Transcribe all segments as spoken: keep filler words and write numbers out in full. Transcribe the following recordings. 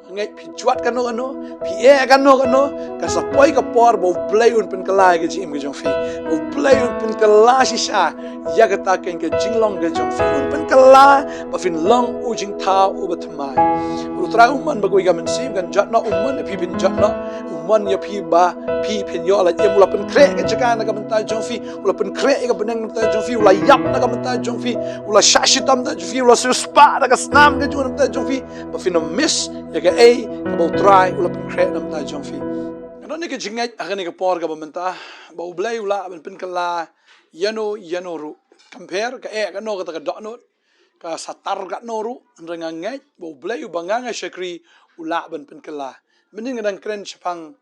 Ngeit phi jwat kano kano, phi eh kano kano, kan sa poi ka por ba U Blei un pynkylla ïa ka jingim ka jong phi. Ba U Blei un pynkylla shisha ïa kata ka jinglong ka jong phi. Un pynkylla ba phin long u jingthaw uba thymmai. U Trai u mon ba kawei ka mynsiem kan jot noh, u mon ïa phi phin jot noh, u mon ïa phi ba phi phin ïoh lait im. U la pynkhreh ka jaka na ka bynta jong phi, u la pynkhreh ïa ka bneng na ka bynta jong phi, u la ïap na ka bynta jong phi, u la shah shitom na ka bynta jong phi, u la siewspah na ka snam ka jong u na ka bynta jong phi, ba phin ym miss ïa kaei kaba U Trai u la pynkhreh na ka bynta jong phi. Nga don ïa ka jingngeit ha kane ka por kaba mynta ba U Blei u lah ban pynkylla ïano ïano ruh. Kam pher ka eh kano kata ka dohnud, ka satar kano ruh, hynrei nga ngeit ba U Blei uba nga nga shakri u lah ban pynkylla. Mynnin nga dang kren shaphang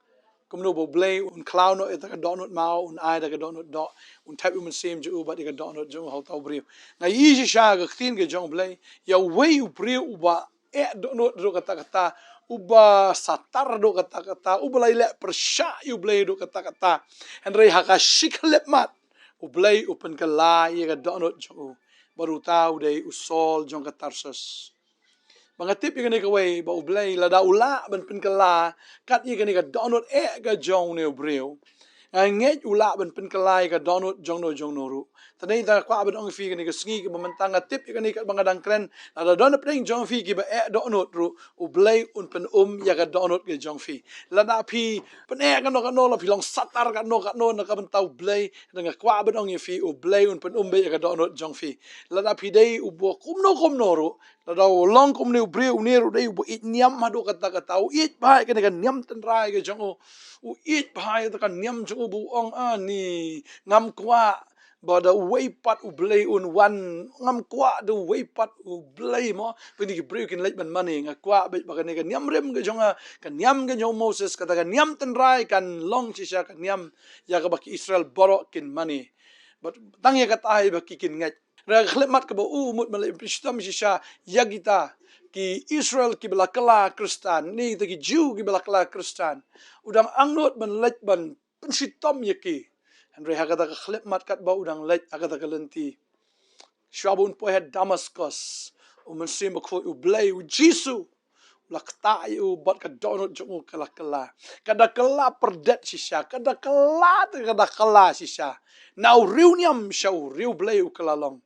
kumno ba U Blei un khlaw noh ïa kata ka dohnud maw, un ai da ka dohnud doh, un thep ïa u Mynsiem jong u bad ïa ka dohnud jong u ha uta u briew. Nga ïohi shisha ka ktien ka jong U Blei ïa uwei u briew uba eh dohnud ruh kata kata, uba satar ruh kata kata, uba la ïaleh pyrshah ïa U Blei ruh kata kata, hynrei ha ka shi khyllipmat U Blei u pynkylla ïa ka dohnud jong u. Bad uta u dei u Saul jong ka Tarsus. Ba nga tip ïa kane kawei ba U Blei lada u lah ban pynkylla kat ïa kane ka dohnud eh ka jong une u briew, nga ngeit u lah ban pynkylla ïa ka dohnud jong no jong no ruh. Te nga kwah ban ong ïa phi kane ka sngi kaba mynta, nga tip ïa kane kaba nga dang kren, lada don napdeng jong phi kiba eh dohnud ruh, U Blei un pynum ïa ka dohnud ka jong phi. Lada phi pyneh kano kano, la phi long satar kano kano na ka bynta U Blei, nga kwah ban ong ïa phi U Blei un pynum beit ïa ka dohnud jong phi. Lada phi dei uba kumno kumno ruh, lada u long kum une u briew, une ruh dei uba ïeit niam haduh katta katta, u ïeit bha ïa kane ka niam tynrai ka jong u, u ïeit bha ïa kata ka niam jong u ba u ong, ani ngam kwah ba da uwei pat U Blei un wan, ngam kwah da uwei pat U Blei mo, ba kine ki briew kin leit ban mane. Nga kwah beit ba kane ka niam rim ka jong nga, ka niam ka jong u Moses, kata ka niam tynrai kan long shisha ka niam ïa kaba ki Israel baroh kin mane. Bad tang ïa kata hi ba ki kin ngeit. Hynrei ha ka khyllipmat kaba u mut ban leit pynshitom shisha ïa kita ki Israel kiba la kylla Khristan, ne kita ki Jiw kiba la kylla Khristan, u dang angnud ban leit ban pynshitom ïa ki. Hynrei ha kata ka khyllipmat katba u dang leit ha kata ka lynti, shuwa ba un poi ha Damaskos, u Mynsiem Bakhuid U Blei, U Jisu, u la ktah ïa u bad ka dohnud jong u ka la kylla. Ka da kylla pyrdet shisha, ka da kylla, ka da kylla shisha. Na u riewniam sha u riewblei u kylla long.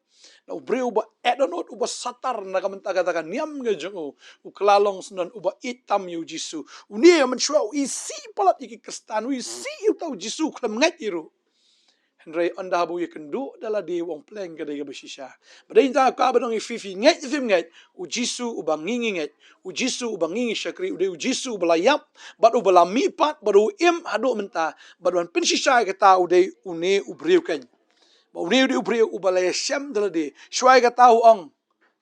Na u briew uba eh dohnud, uba satar na ka bynta kata ka niam ka jong u, u kylla long shen uba ïeit tam ïa U Jisu. Une mynshuwa u isih palat ïa ki Khristan, u isih ïa uta U Jisu khlem ngeit ïa u ruh. Hynrei ynda haba u ïakynduh da lade, u ong pleng ka dei kaba shisha. Bad dei tang ka ba dang ïa phi, phi ngeit phim ngeit, U Jisu uba ngi ngi ngeit, U Jisu uba ngi ngi shakri, u dei U Jisu uba la ïap bad uba la mihpat bad u im haduh mynta, bad ban pynshisha ïa kata u dei une u briew keiñ. Ba une u dei u briew uba la ïashem da lade. Shuwa ïa kata u ong,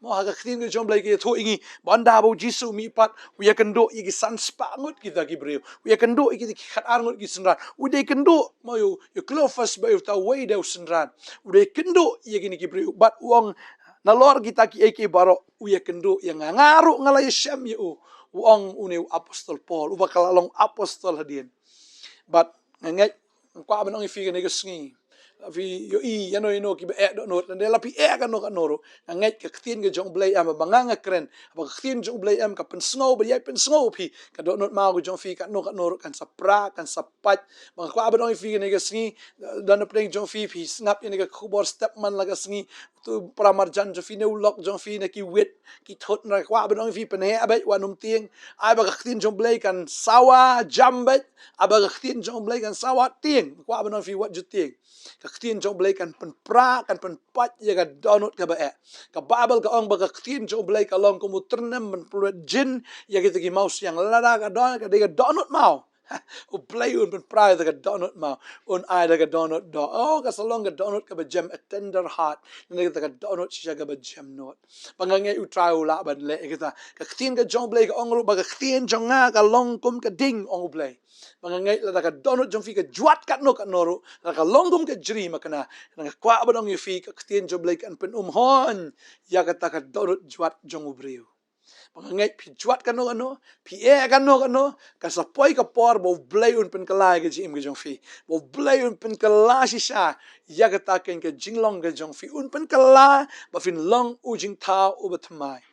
mo, ha ka ktien ka jong U Blei ka ïathuh ïa ngi ba ynda haba U Jisu u mihpat, u ïakynduh ïa ki san spah ngut kita ki briew, u ïakynduh ïa kita ki khatar ngut ki synran, u dei kynduh, mo, ïa u, ïa u Kleopas bad ïa uta uwei de u synran. U dei kynduh ïa kine ki briew bad u ong, nalor kita kiei kiei baroh u ïakynduh ïa nga, nga ruh nga la ïashem ïa u. U ong une u apostol Paul uba ka la long apostol hadien. Bad nga ngeit, nga kwah ban ong ïa phi kane ka sngi, la phi ïohi ïano ïano kiba eh dohnud, lane la phi eh kano kano ruh, nga ngeit ka ktien ka jong U Blei em, ba nga nga kren ba ka ktien jong U Blei em, ka pynsngew, ba ïai pynsngew ïa phi. Ka dohnud maw ka jong phi kano kano ruh kan sa pra, kan sa pait. Ba nga kwah ban ong ïa phi kane ka sngi, don napdeng jong phi, phi sngap ïa kane ka khubor step man la ka sngi, utu u para marjan jong phi ne u lok jong phi ne ki wit ki thut, nga kwah ban ong ïa phi, pynheh beit, wat nym tieng. Ai ba ka ktien jong U Blei kan sawa jam beit, ai ba ka ktien jong U Blei kan sawa tieng. Kwah ban ong ïa phi, wat ju tieng. Ka ktien jong U Blei kan pynpra, kan pynpait ïa ka dohnud kaba eh. Ka Baibl ka ong ba ka ktien jong U Blei ka long kum u tyrnem ban pynwit jin ïa kita ki mawsiang. Lada ka don, ka dei ka dohnud maw, U Blei un pynpra ïa ka dohnud maw, un ai da ka dohnud doh. Oh, ka sa long ka dohnud kaba jem, a tender heart. Lane kata ka dohnud shisha kaba jem nud. Ba nga ngeit U Trai u lah ban leh ïa kata. Ka ktien ka jong U Blei ka ong ruh ba ka ktien jong nga ka long kum ka ding, ong U Blei. Ba nga ngeit lada ka dohnud jong phi ka jwat katno katno ruh, lada ka long kum ka jri makna, nga kwah ban ong ïa phi, ka ktien jong U Blei kan pynum hon ïa kata ka dohnud jwat jong u briew. Ba nga ngeit phi jwat kano kano, phi eh kano kano, kan sa poi ka por ba U Blei un pynkylla ïa ka jingim ka jong phi. Ba U Blei un pynkylla shisha ïa kata ka jinglong ka jong phi. Un pynkylla ba phin long u jingthaw uba thymmai.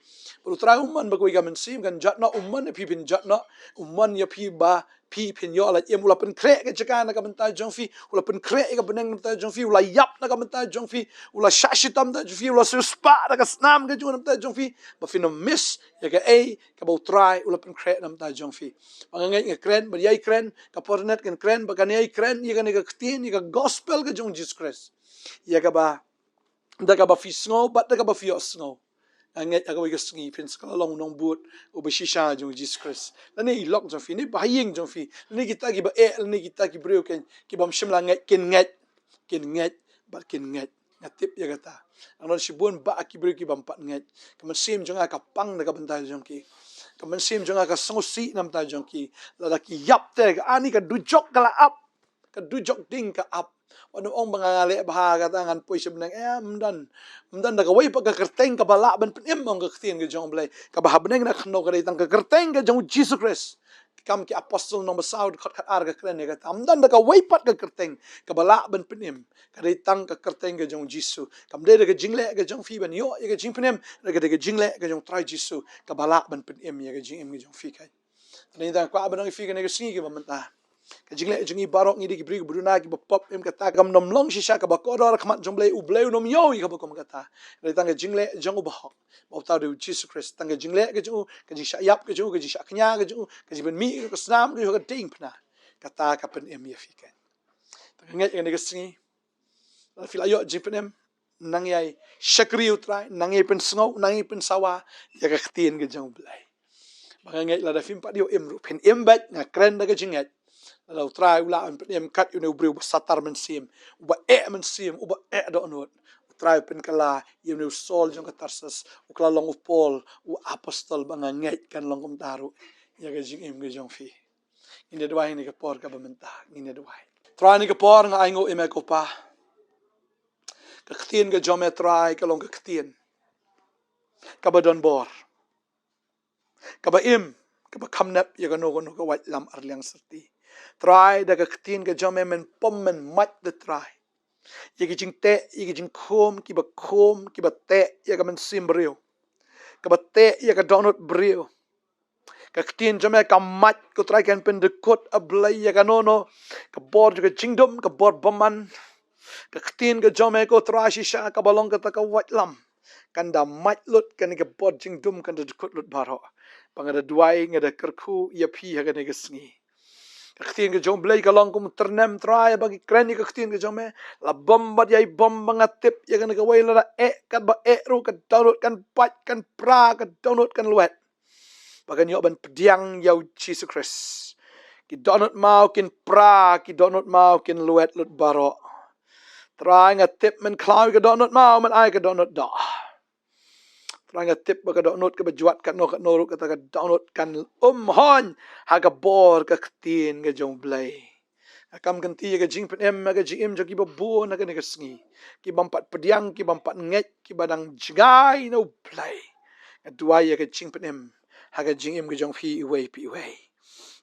Bad U Trai um mon ba kawei ka mynsiem kan jot noh, um mon ïa phi phin jot noh, um mon ïa phi ba phi phin ïoh lait im. U la pynkhreh ka jaka na ka bynta jong phi, u la pynkhreh ïa ka bneng na ka bynta jong phi, u la ïap na ka bynta jong phi, u la shah shitom na ka bynta jong phi, u la siewspah da ka snam ka jong u na ka bynta jong phi, ba phin ym miss ïa kaei kaba U Trai u la pynkhreh na ka bynta jong phi. Ba nga ngeit nga kren, ba ïai kren, ka por ne kan kren, ba kan ïai kren ïa kane ka ktien, ïa ka gospel ka jong U Jisu Khrist, ïa kaba da kaba phi sngew bad da kaba phi ïohsngew. Nga ngeit ha kawei ka sngi phin sa kylla long u nongbud uba shisha jong U Jisu Khrist. Lane i lok jong phi, ne ba ha ïing jong phi, lane kita kiba eh, lane kita ki briew ken, ki bym shym la ngeit, kin ngeit, kin ngeit bad kin ngeit. Nga tip ïa kata. Nang don shibun bah ki briew ki bym pat ngeit. Ka mynsiem jong nga ka pang na ka bynta jong ki. Ka mynsiem jong nga ka sngewsih na ka bynta jong ki. Lada ki ïap te ka ani ka dujok ka la ap. Ka dujok ding ka ap. Wat nym ong ba nga leh bha kata ngan poi sha bneng. Eh, ym don. Ym don da kawei pat ka kyrteng kaba lah ban pynim, ong ka ktien ka jong U Blei. Kaba ha bneng na khyndew ka dei tang ka kyrteng ka jong U Jisu Khrist. Ki Kam ki Apostol lynnong ba saw dkhot khatar ka kren ïa kata. Ym don da kawei pat ka kyrteng kaba lah ban pynim. Ka dei tang ka kyrteng ka jong U Jisu. Kam dei da ka jingleh ka jong phi ban ïoh ïa ka jingpynim. Da ka dei ka jingleh ka jong U Trai Jisu kaba lah ban pynim ïa ka jingim ka jong phi keiñ. Te ngi dang kwah ban ong ïa phi kane ka sngi kaba mynta. Ka jingleh jong ngi baroh ngi dei ki briew kiba duna kiba pop, em, kata kam nym long shisha kaba kordor ha khmat jong U Blei, U Blei un ym ïoh ïa kaba kum kata. Dei tang ka jingleh jong u bahok, ba uta u dei U Jisu Khrist. Tang ka jingleh ka jong u, ka jingshah ïap ka jong u, ka jingshah kñia ka jong u, ka jingpynmih ka snam ka jong u ha ka diengphna, kata ka pynim ïa phi keiñ. Tang ka ngeit kane ka sngi, lada phi la ïoh jingpynim, nang ïai shakri U Trai, nang ïai pynsngew, nang ïai pynsawa ïa ka ktien ka jong U Blei. Ba nga ngeit lada phim pat ïoh im ruh phin im beit, nga kren da ka jingngeit. Lada U Trai u lah ban pynim kat ïa une u briew uba satar mynsiem, uba eh mynsiem, uba eh dohnud, U Trai u pynkylla ïa une u Saul jong ka Tarsus, u kylla long u Paul, u apostol, ba nga ngeit kan long kumta ruh ïa ka jingim ka jong phi. Ngin ïa duwai ha kane ka por kaba mynta, ngin ïa duwai. Trai, ha kane ka por nga ainguh ïa me ko Pa. Ka ktien ka jong me Trai ka long ka ktien kaba don bor, kaba im, kaba kham nep ïa kano kano ka waitlam arliang syrti. Trai, da ka ktien ka jong me men pom, men mait da Trai ïa ki jingteh, ïa ki jingkhum kiba khum, kiba teh ïa ka mynsiem briew, kaba teh ïa ka dohnud briew. Ka ktien jong me ka mait ko Trai, kan pyndykut, A Blei, ïa kano kano ka bor jong ka jingdum, ka bor bymman. Ka ktien ka jong me ko Trai shisha kaba long kata ka waitlam, kan da mait lut, kane ka bor jingdum kan da dykut lut baroh. Ba nga da duwai, nga da kyrkhu ïa phi ha kane ka sngi. Ka ktien ka jong U Blei ka long kum u tyrnem Trai, ba ngi kren ïa ka ktien ka jong me, la bom bad ïai bom, ba nga tip ïa kane kawei lada eh katba eh ruh ka dohnud kan pait, kan pra, ka dohnud kan lwet, ba kan ïoh ban pdiang ïa U Jisu Khrist. Ki dohnud maw kin pra, ki dohnud maw kin lwet lut baroh. Trai, nga tip men khlaw ïa ka dohnud maw, men ai ka dohnud doh. Trai, nga tip ba ka dohnud kaba jwat katno katno ruh, kata ka dohnud kan umhon ha ka bor ka ktien ka jong U Blei. Nga kam kynti ïa ka jingpynim ha ka jingim jong kiba bun ha kane ka sngi, ki bym pat pdiang, ki bym pat ngeit, kiba dang jngai na U Blei. Nga duwai ïa ka jingpynim ha ka jingim ka jong phi iwei pa iwei.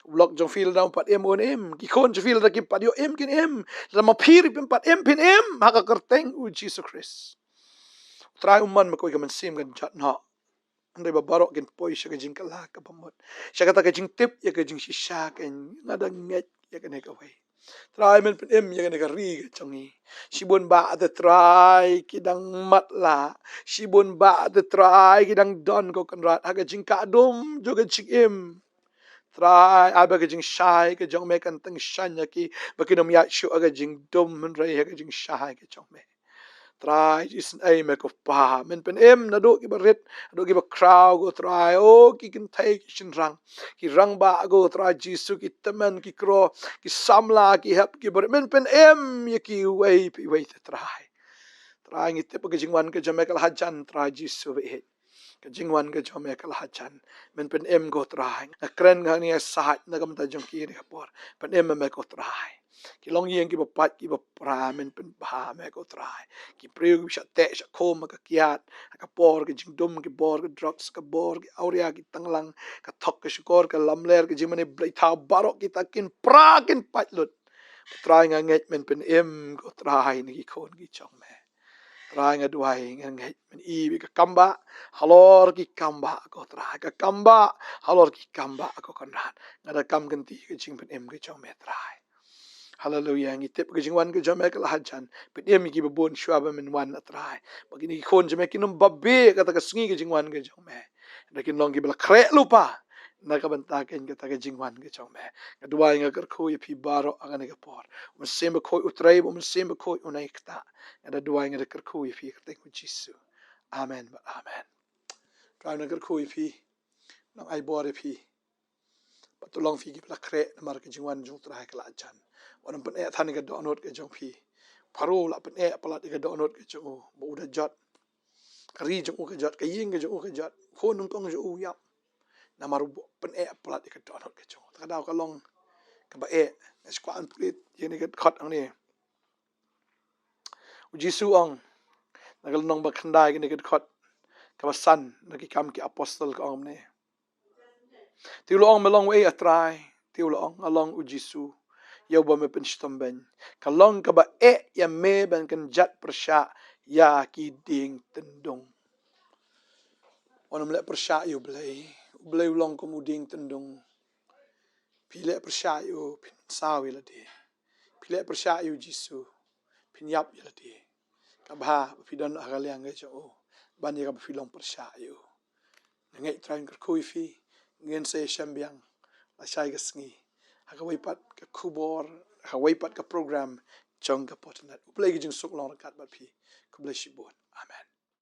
U lok jong phi lada um pat im, un im. Ki khun jong phi lada kim pat ïoh im, kin im. Lada ma phi ruh phim pat im, phin im, ha ka kyrteng U Jisu Khrist. Trai, um mon ba kawei ka mynsiem kan jot noh, hynrei ba baroh kin poi sha ka jingkylla kaba mut, sha kata ka jingtip ïa ka jingshisha, kan, nga da ngeit ïa kane kawei. Trai, men pynim ïa kane ka ri ka jong ngi. Shibun bah te Trai ki dang matlah, shibun bah te Trai ki dang don, ko Kynrad, ha ka jingkah dum jong ka jingim. Trai, ai ba ka jingshai ka jong me kan tyngshaiñ ïa ki, ba kin ym ïaid shuh ha ka jingdum, hynrei ha ka jingshai ka jong me. Trai, isynei me ko Pa, men pynim naduh kiba rit haduh kiba khraw ko Trai. O ki kynthei ki shynrang, ki rangbah ko Trai Jisu, ki tymmen ki kro, ki samla, ki hep ki barit, men pynim ïa ki iwei pa iwei te Trai. Trai, ngi tip ba ka jingwan ka jong me ka la hajan Trai Jisu ba ïeit. Ka jingwan ka jong me ka la hajan. Men pynim ko Trai. Nga kren, nga ïasaid na ka bynta jong ki ha kane ka por. Pynim me ko Trai. Ki longïing kiba pait kiba pra, men pynbha me ko Trai. Ki briew kiba shah teh shah khum ha ka kiad, ha ka por ka jingdum, ki bor ka drugs, ka bor ki awria, ki tanglang, ka thok ka shukor, ka lamler, ka jingmane bleithaw, baroh kita kin pra kin pait lut. Trai, nga ngeit men pynim ko Trai na ki khun ki jong me. Trai nga duwai, nga ngeit mynta ba ka kam ba halor ki kam ba ko Trai, ka kam ba halor ki kam ba ko Kynrad. Nga da kam kynti ka jingpynim ka jong me Trai. Haleluya, ngi tip ka jingwan ka jong me ka la hajan. Pynim ïa kiba bun shuwa ba men wan a Trai. Ba kine ki khun jong me kin ym babe kata ka sngi ka jingwan ka jong me. Da kin long kiba la khreh lypa na ka bynta kane kata ka jingwan ka jong me. Nga duwai nga kyrkhu ïa phi baroh ha kane ka por. U Mynsiem Bakhuid u trei, u Mynsiem Bakhuid u nai kata. Nga da duwai nga da kyrkhu ïa phi ha ka kyrteng u Jisu. Amen bad amen. Trai nga kyrkhu ïa phi. Nang ai bor ïa phi. Ba to long phi kiba la khreh namar ka jingwan jong u Trai ka la jan. Wat nym pyneh than ïa ka dohnud ka jong phi. Pharaoh la pyneh palat ïa ka dohnud ka jong u ba u da jot. Ka ri jong u ka jot, ka ïing ka jong u ka jot. Khun nyngkong jong u ïap. Namar u pyneh palat ïa ka dohnud ka jong u. Te ka daw ka long kaba eh. Nga shu kwah ban pule ïa kane ka dkhot hangne. U Jisu u ong na ka lynnong ba khyndai, kane ka dkhot kaba san na Ki Kam ki Apostol ka ong kumne. Te u la ong, me long uei a Trai? Te u la ong, nga long u Jisu, ïa uba me pynshitom beiñ. Ka long kaba eh ïa me ban kynjat pyrshah ïa ki dieng tyndong. Wat nym leh pyrshah ïa U Blei. U Blei u long kum u dieng tyndong. Phi leh pyrshah ïa u, phin saw ïa lade. Phi leh pyrshah ïa u Jisu, phin ïap ïa lade. Ka bha ba phi don ha ka liang ka jong u ban ïa kaba phi long pyrshah ïa u. Nga ngeit Trai, nga kyrkhu ïa phi, ngin sa ïashem biang lashai ka sngi ha kawei pat ka khubor, ha kawei pat ka program jong ka Potternet. U Blei ka jingsuk long ryngkat bad phi. Khublei shibun. Amen.